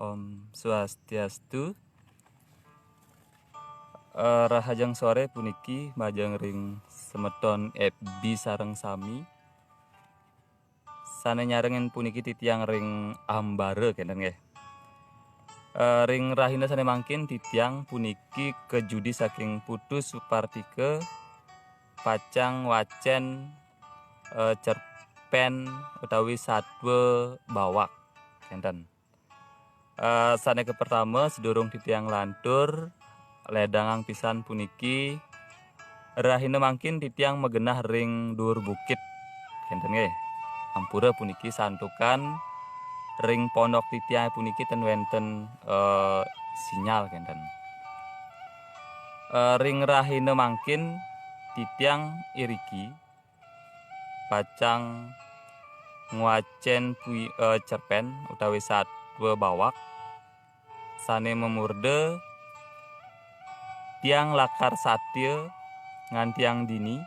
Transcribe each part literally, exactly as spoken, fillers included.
Om Swastiastu. Eh, rahajeng sore puniki majeng ring semeton F B sareng sami. Sane nyarengin puniki titiang ring ambara kenten nggih. Eh, ring rahina sane mangkin titiang puniki kajudi saking Putu Supartika pacang wacen, eh, cerpen utawi Satwa Bawak kenten. Eh, sane kapertama, sedurung titiang lantur, ledangang pisan puniki, rahina mangkin titiang magenah ring duur bukit kenten nggih. Ampura puniki santukan ring pondok titiang puniki ten wenten, eh, sinyal kenten. Eh, ring rahina mangkin titiang iriki pacang ngwacen pui-, eh, cerpen utawi Satwa Bawak sane mamurda Tiang Lakar Satya Ngantiang Dini,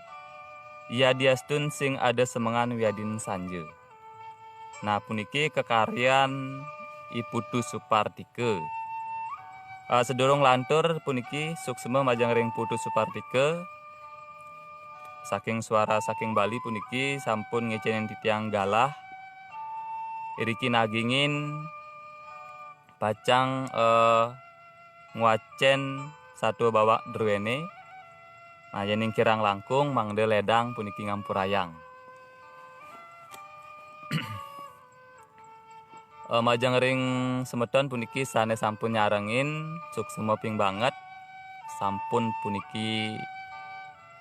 Yadiastun Sing Ada Semengan Wiadin Sanja. Nah, puniki kekaryan I Putu Supartika. Eh, sedurung lantur puniki suksma majeng ring Putu Supartika. Saking Suara Saking Bali puniki sampun ngecenin titiang galah. Iriki nagingin pacang, eh, ngwacen Satwa Bawak druene. Nah, yening kirang langkung mangda ledang puniki ngampurayang. Eh, majeng ring semeton puniki sane sampun nyarengin, suksma ping banget. Sampun puniki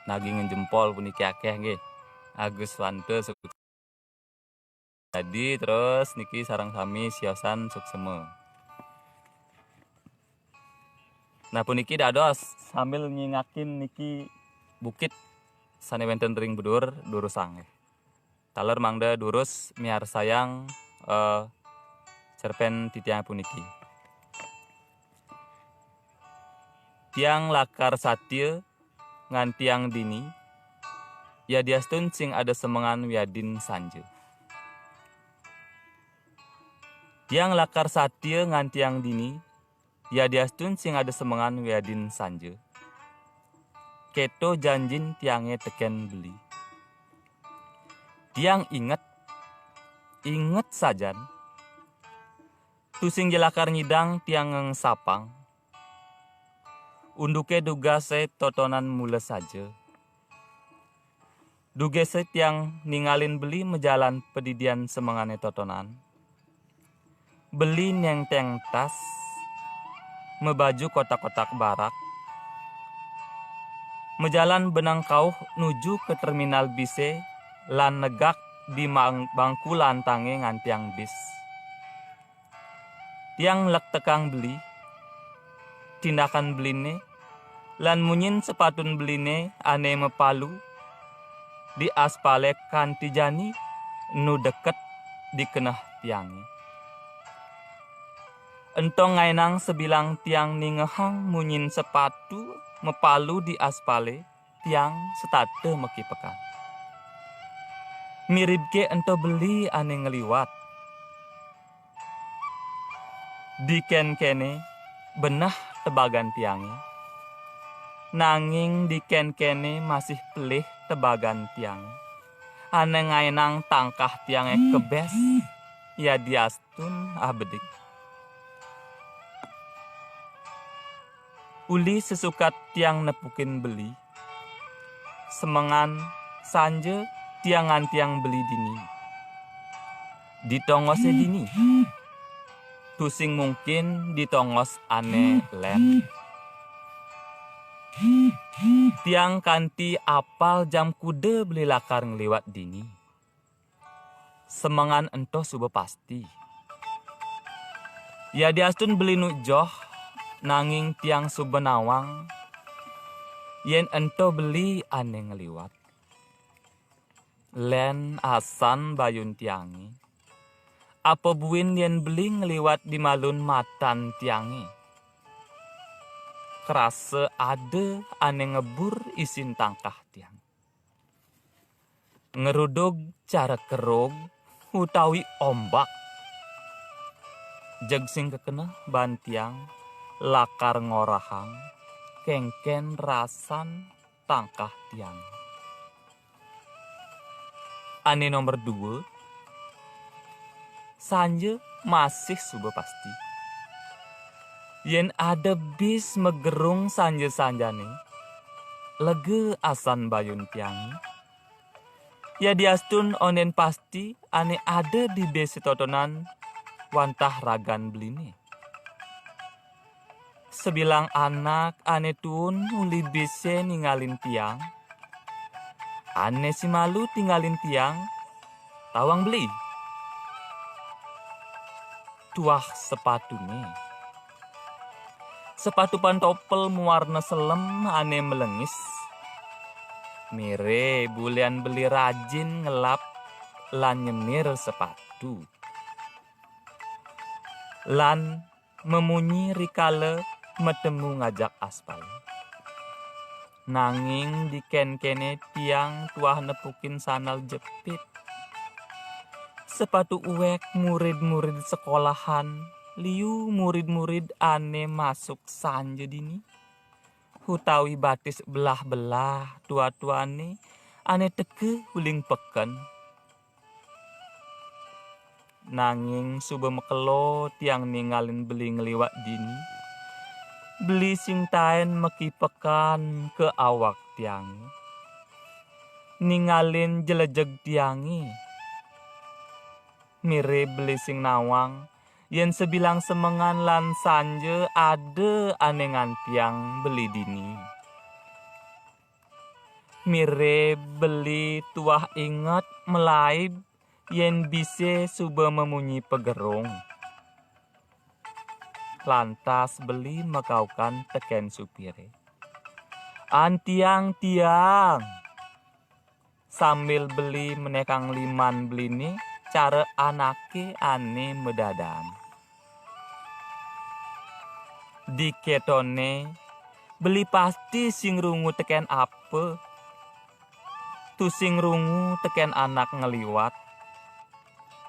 nagingin jempol puniki akeh nggih. Agus Wanta suk-, jadi terus niki sareng sami siosan suksma. Nah, puniki dados sambil nyingakin niki bukit sane wenten ring bedur durusang nggih. Taler mangda durus miarsayang, eh, cerpen titiang puniki. Tiang Lakar Satya Ngantiang Dini, Yadiastun Sing Ada Semengan Wiadin Sanja. Tiang Lakar Satya Ngantiang Dini, Yadiastun Sing Ada Semengan Wiadin Sanja. Keto janjin tiange teken beli. Tiang inget, inget sajan. Tusing ja lakar nyidang tiang ngengsapang. Unduke dugase totonan mula saja. Dugase tiang ningalin beli majalan padidian semengane totonan. Beli nengteng tas, mabaju kotak-kotak barak. Majalan benang kauh nuju ke terminal bise lan negak di mang-, bangku lantange ngantiang bis. Tiang nglektekang beli, tindakan beline, lan munyin sepatun beline ane mapalu di aspale kanti jani nu deket di keneh tiange. Ento ngaenang sabilang tiang ningehang munyin sepatu mapalu di aspale, tiang setata makipekan. Miribke ento beli ane ngliwat. Diken-kene beneh tebagan tiange, nanging diken-kene masih pelih tebagan tiange, ane ngaenang tangkah tiange kebes, yadiastun abedik. Uli sesukat tiang nepukin beli, semengan sanja tiang ngantiang beli dini. Di tongose dini. Tusing mungkin di tongos ane len. Tiang kanti apal jam kuda beli lakar ngliwat dini. Semengan ento suba pasti. Yadiastun beli nu joh, nanging tiang suba nawang yen ento beli ane ngliwat. Len asan bayun tiange. Apa buin yen beli ngliwat di malun matan tiange? Krasa ada ane ngebur isin tangkah tiang. Ngerudug cara kerug utawi ombak. Jeg sing kakeneh baan tiang lakar ngorahang kéngkén rasan tangkah tiang. Ané nomor dua, sanja masih suba pasti. Yén ada bis magerung sanja-sanjané, lega asan bayun tiangé. Yadiastun ondén pasti ané ada di bis totonan wantah ragan beliné. Sabilang anak ané tuun uli bisé ningalin tiang, ané simalu tingalin tiang, tawang beli. Tuah sepatuné. Sepatu pantopel mawarna selem ané melengis. Miré bulian beli rajin ngelap lan nyemir sepatu. Lan mamunyi rikala matemu ngajak aspal. Nanging di kénkéné tiang tuah nepukin sandal jepit. Sepatu uwék murid-murid sekolahan, liu murid-murid ané masuk sanja dini, utawi batis belah-belah tua-tuané ané teka uling peken. Nanging suba makelo tiang ningalin beli ngliwat dini. Beli sing taén makipekan ka awak tiangé. Ningalin jelejeg tiangé. Mirib beli sing nawang, yén sabilang semengan lan sanja ada ané ngantiang beli dini. Mirib beli tuah inget malaib yén bisé suba mamunyi pagerung. Lantas beli makaukan tekén supiré, "Antiang tiang!" Sambil beli menékang liman beliné cara anaké ané madadaan. Diketoné, beli pasti sing rungu tekén apa. Tusing rungu tekén anak ngliwat.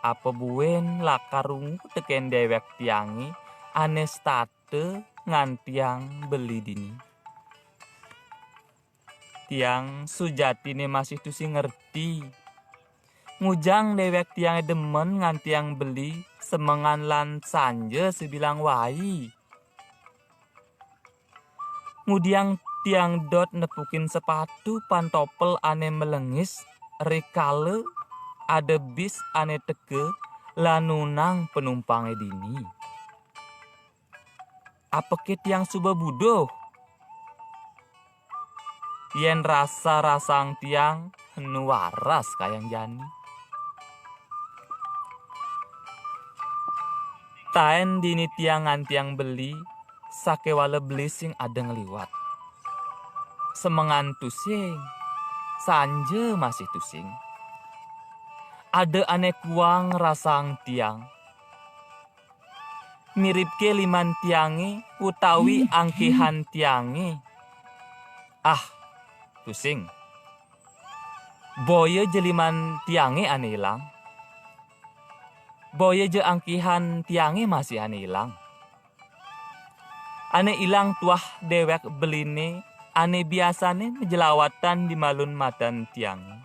Apa buin lakar rungu tekén déwék tiangé ané setata ngantiang beli dini. Tiang sujatiné masih tusing ngerti. Ngujang déwék tiangé demen ngantiang beli semengan lan sanja sabilang wai. Ngudiang tiang dot nepukin sepatu pantopel ané melengis rikala ada bis ané teka lan nunang panumpangé dini. Apaké tiang suba buduh? Yén rasa-rasang tiang enu waras kayang jani. Taén dini tiang ngantiang beli, sakéwala beli sing ada ngliwat. Semengan tusing, sanja masih tusing. Ada ané kuang rasang tiang. Miribké liman tiangé utawi angkihan tiangé. Ah, tusing. Boya ja liman tiangé ané ilang. Boya ja angkihan tiangé masih ané ilang. Ané ilang tuah déwék beliné, ané biasané majelawatan di malun matan tiangé.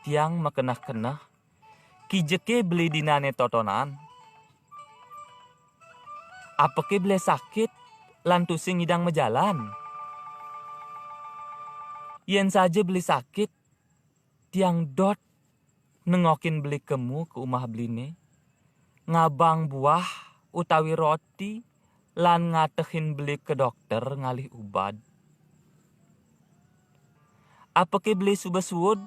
Tiang makeneh-keneh, kijeké beli dinané totonan? Apaké beli sakit lan tusing nyidang majalan? Yén saja beli sakit, tiang dot nengokin beli kemu ka umah beliné, ngabang buah utawi roti, lan ngatehin beli ka dokter ngalih ubad. Apaké beli suba suud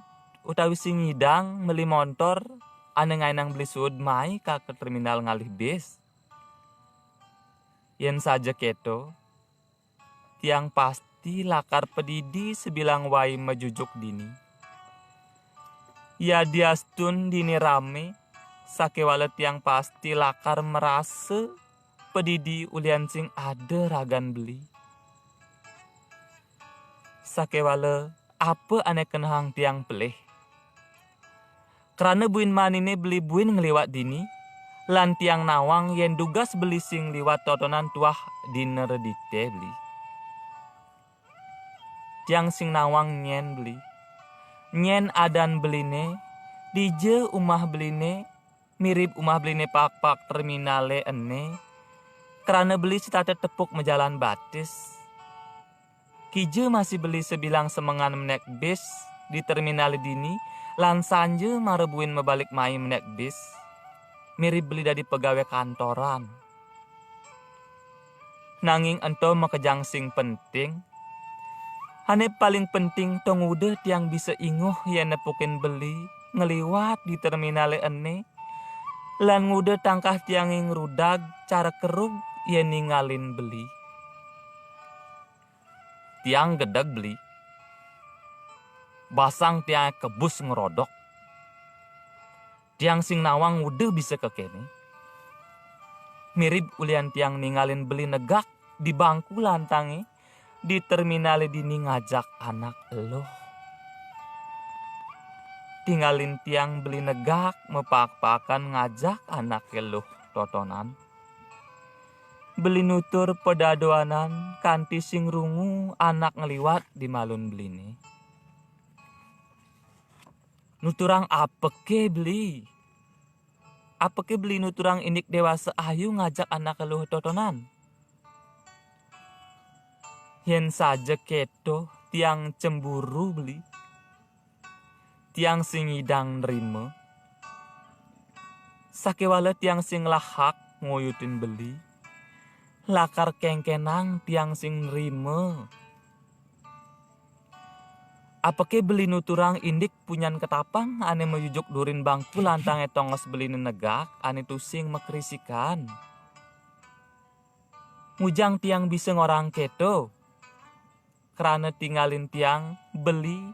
utawi sing nyidang meli montor ané ngaénang beli suud mai ka, ka terminal ngalih bis? Yén saja kéto, tiang pasti lakar padidi sabilang wai majujuk dini. Yadiastun dini ramé, sakéwala tiang pasti lakar marasa padidi ulihan sing ada ragan beli. Sakéwala apa ané kenehang tiang pelih? Krana buin maniné beli buin ngliwat dini, Lan tiang nawang yén dugas beli sing liwat totonan tuah dina redité beli. Tiang sing nawang nyén beli. Nyén adan beliné, dija umah beliné, mirib umah beliné paak-paak terminalé ené, krana beli setata tepuk majalan batis. Kija masih beli sabilang semengan menék bis di terminalé dini, lan sanja mara buin mabalik mai menék bis, mirib beli dadi pegawé kantoran. Nanging ento makejang sing penting. Ané paling penting to nguda tiang bisa inguh yén nepukin beli ngliwat di terminalé ené, lan nguda tangkah tiangé ngrudag cara kerug yén ningalin beli. Tiang gedeg beli. Basang tiangé kebus ngrodok. Tiang sing nawang nguda bisa kekéné. Mirib ulian tiang ningalin beli negak di bangku lantangé di terminalé dini ngajak anak eluh. Tingalin tiang beli negak mapaak-paakan ngajak anak eluh totonan. Beli nutur pedadoanan kanti sing rungu anak ngliwat di malun beliné. Nuturang apaké beli? Apaké beli nuturang indik déwasa ayu ngajak anak eluh totonan? Yén saja kéto, tiang cemburu beli. Tiang sing ngidang nrima. Sakéwala tiang sing nglahak nguyutin beli. Lakar kéngkénang tiang sing nrima. Apaké beli nuturang indik punyan ketapang ané majujuk durin bangku lantangé tongos beliné negak ané tusing makrisikan? Ngujang tiang bisa ngorang kéto, krana tingalin tiang beli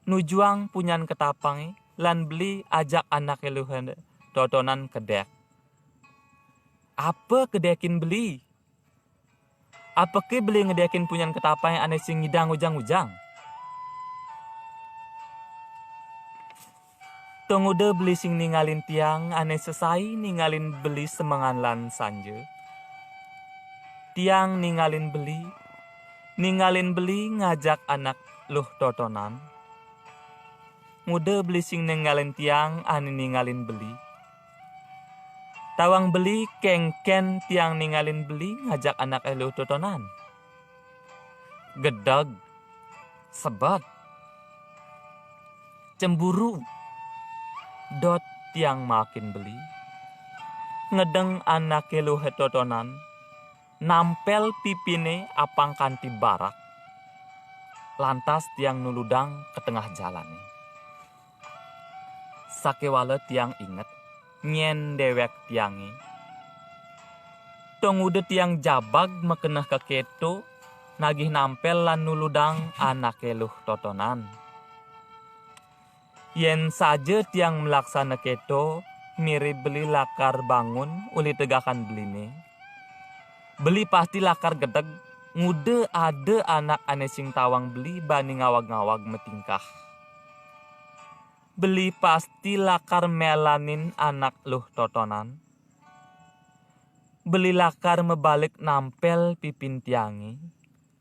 nujuang punyan ketapangé lan beli ajak anak eluhé totonan kedék. Apa kedékin beli? Apaké beli ngedékin punyan ketapangé ané sing ngidang ujang-ujang? To nguda beli sing ningalin tiang ané sesai ningalin beli semengan lan sanja. Tiang ningalin beli, ningalin beli ngajak anak luh totonan. Nguda beli sing ningalin tiang ané ningalin beli. Tawang beli kéngkén tiang ningalin beli ngajak anak eluh totonan. Gedeg, sebet, cemburu, dot tiang makin beli. Ngedeng anak eluh totonan, nampel pipiné apang kanti barak. Lantas tiang nuludang ka tengah jalané. Sakéwala tiang inget, nyén déwék tiangé. To nguda tiang jabag makeneh ka kéto, nagih nampel lan nuludang anak eluh totonan. Yén saja tiang malaksana kéto, mirib beli lakar bangun uli tegakan beliné. Beli pasti lakar gedeg, nguda ada anak ané sing tawang beli bani ngawag-ngawag matingkah. Beli pasti lakar mélanin anak luh totonan. Beli lakar mabalik nampel pipin tiangé,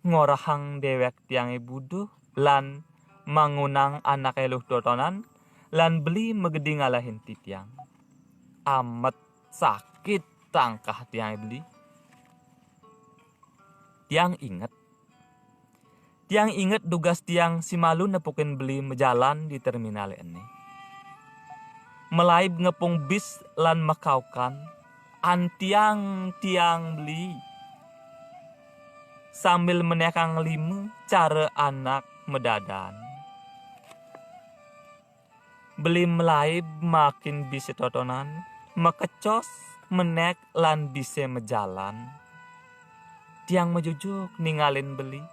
ngorahang déwék tiangé buduh, lan mangunang anak eluh totonan, lan beli magedi ngalahin titiang. Amet sakit tangkah tiangé beli. Tiang inget. Tiang inget dugas tiang simalu nepukin beli majalan di terminal ené. Malaib ngepung bis lan makaukan, "Antiang tiang beli," sambil menékang lima cara anak madadan. Beli malaib makin bisé totonan, makecos, menék lan bisé majalan. Tiang majujuk ningalin beli.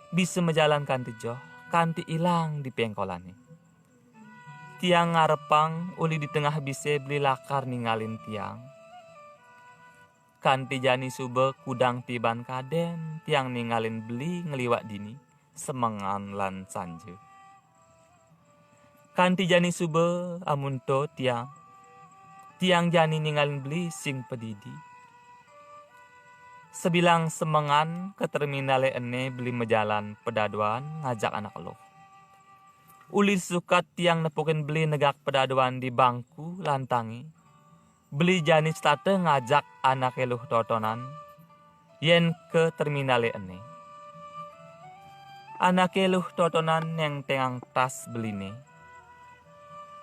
Bisa majalan kanti joh, kanti ilang di péngkolané. Tiang ngarepang uli di tengah bisé beli lakar ningalin tiang. Kanti jani suba kudang tiban kadén tiang ningalin beli ngliwat dini, semengan lan sanja. Kanti jani suba amun to tiang. Tiang jani ningalin beli sing padidi. Sabilang semengan ka terminale ene beli majalan padaduan ngajak anak eluh. Uli sukat tiang nepukin beli negak padaduan di bangku lantange, beli jani setata ngajak anake luh totonan yen ka terminale ene. Anake luh totonan nengtengang tas beline.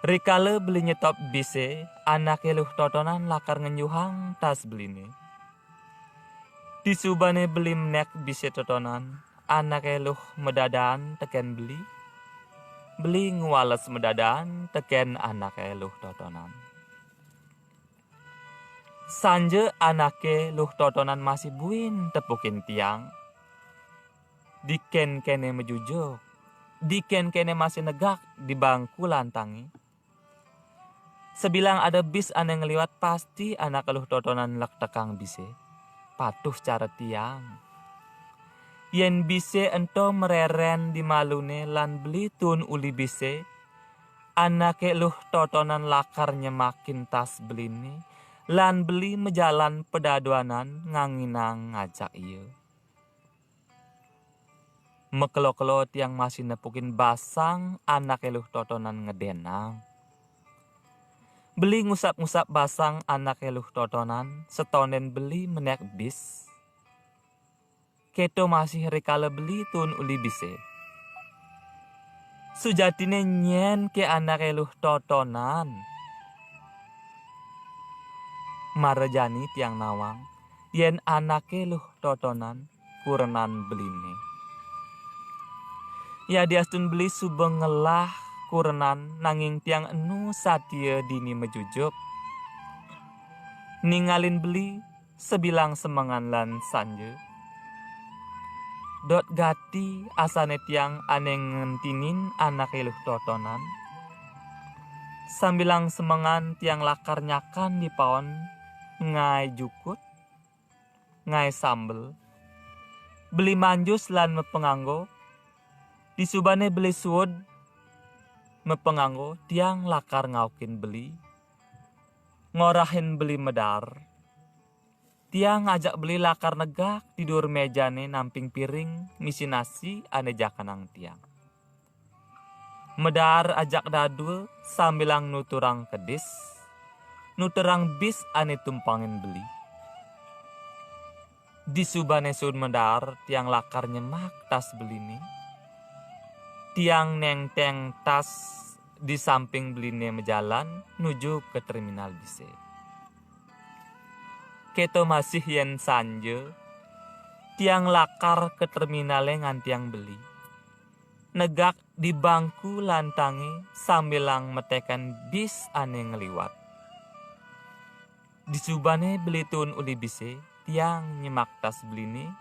Rikala beli nyetop bise, anake luh totonan lakar ngenjuhang tas beline. Disubane beli menek bise totonan, anake luh medadaan teken beli. Beli ngwales medadaan teken anake luh totonan. Sanja anake luh totonan masih buin tepukin tiang. Diken kene majujuk, diken kene masih negak di bangku lantange. Sabilang ada bis ane ngliwat, pasti anak luh totonan lektekang bise. Patuh cara tiang. Yen bise ento mereren di malune lan beli tun uli bise, anake luh totonan lakar nyemakin tas beline, lan beli majalan padaduanan nganginang ngajak ia. Makelo-kelo tiang masih nepukin basang anake luh totonan ngedenang. Beli ngusap-ngusap basang anake luh totonan, setonden beli menek bis. Keto masih rikala beli tun uli bise. Sujatine nyen ke anake luh totonan. Mara jani tiang nawang, yen anake luh totonan kurenan beline. Yadiastun beli suba ngelah kurenan, nanging tiang enu satia dini majujuk. Ningalin beli sabilang semengan lan sanja. Dot gati asane tiang ane ngentinin anake luh totonan. Sambilang semengan tiang lakar nyakan di paon ngae jukut, ngae sambel. Beli manjus lan mapanganggo. Disubane beli suud mapanganggo, tiang lakar ngaukin beli, ngorahin beli medar. Tiang ngajak beli lakar negak di duur mejane namping piring misi nasi ane jakanang tiang. Medar ajak dadua sambilang nuturang kedis, nuturang bis ane tumpangin beli. Disubane suud medar, tiang lakar nyemak tas beline. Tiang nengteng tas di samping beline majalan nuju ke terminal bise. Keto masih yen sanja, tiang lakar ke terminale ngantiang beli. Negak di bangku lantange sambilang metekan bis ane ngliwat. Disubane beli tun uli bise, tiang nyemak tas beline,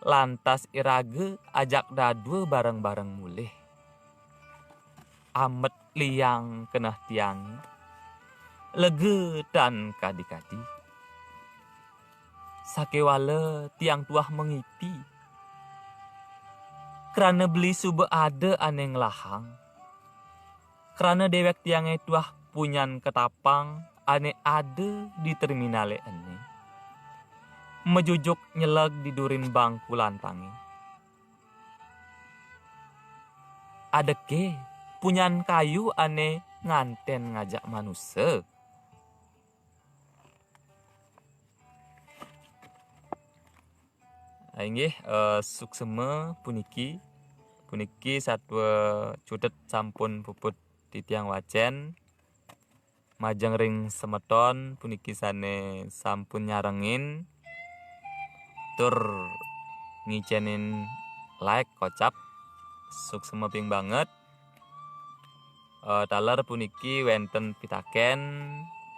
lantas iraga ajak dadua bareng-bareng mulih. Amet liang keneh tiange, lega tan kadi-kadi. Sakewala tiang tuah mangipi. Krana beli suba ada ane nglahang. Krana dewek tiange tuah punyan katapang ane ada di terminale ene. Majujuk nyeleg di durin bangku lantange. Adake punyan kayu ane nganten ngajak manusa? Ah, inggih, eh, suksema puniki. Puniki satua cutet sampun puput titiang wacen. Majeng ring semeton puniki sane sampun nyarengin tur ngicenin like kocap. Suksema ping banget. Eh, taler puniki wenten pitaken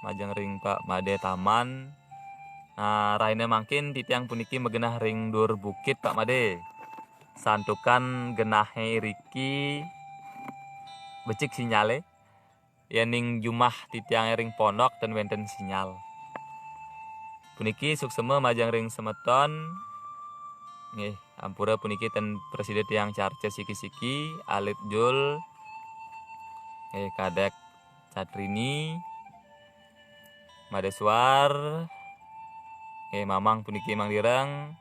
majeng ring Pak Made Taman. Nah, rahina mangkin titiang puniki magenah ring duur bukit, Pak Made. Santukan genahe iriki becik sinyale. Yening jumah titiange ring pondok ten wenten sinyal. Puniki suksema majeng ring semeton. Nggih, ampura puniki ten prasida tiang carca siki-siki, alit jul. Nggih, kadek Catrini. Madé Suar, nggih, Mamang puniki Mang Direng.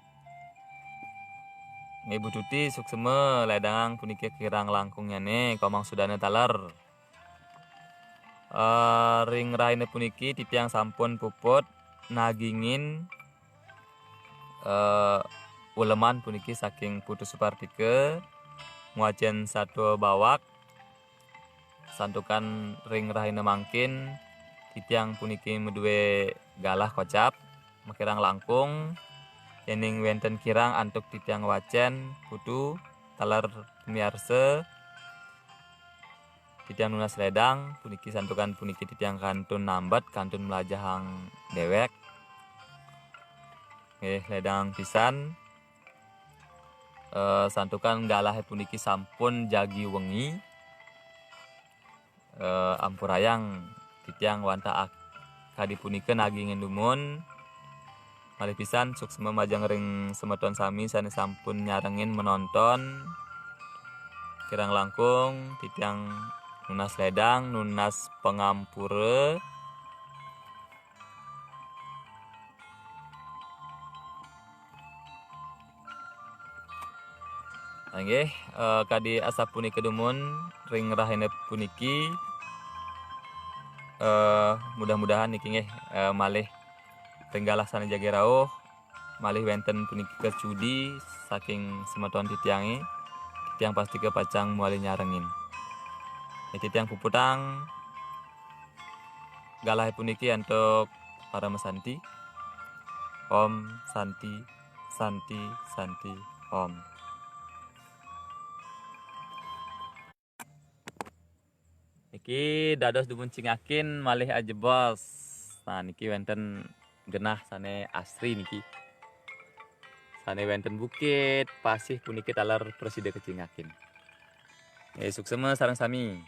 Nggih, Bu Tuti, suksma ledangang puniki kirang langkungnyane, Komang Sudana taler. Eh, ring rahina puniki titiang sampun puput nagingin, eh, uleman puniki saking Putu Supartika, ngwacen satua bawak, santukan ring rahina mangkin titiang puniki madue galah kocap, makirang langkung, yening wenten kirang antuk titiang wacen, Putu, taler pamiarsa, titiang nunas ledang, puniki santukan puniki titiang kantun nambet, kantun mlajahang dewek. Nggih, ledang pisan. Eh, santukan galahe puniki sampun jagi wengi. Eh, ampurayang titiang wantah ak-, kadi punika nagingin dumun. Malih pisan suksma majeng ring semeton sami sane sampun nyarengin menonton. Kirang langkung titiang nunas ledang, nunas pangampura. Nggih, eh, kadi asapunika dumun ring rahina puniki. Eh, mudah-mudahan niki nggih, eh, malih ring galah sane jagi rauh, malih wenten puniki kacudi saking semeton titiange, titiang pastika pacang mawali nyarengin. Niki titiang puputang galahe puniki antuk parama santi. Om Santi, Santi, Santi, Om. Niki dados dumun cingakin malih ajebos. Nah, niki wenten genah sane asri niki. Sane wenten bukit, pasih puniki taler prasida kacingakin. Eh, suksema sareng sami.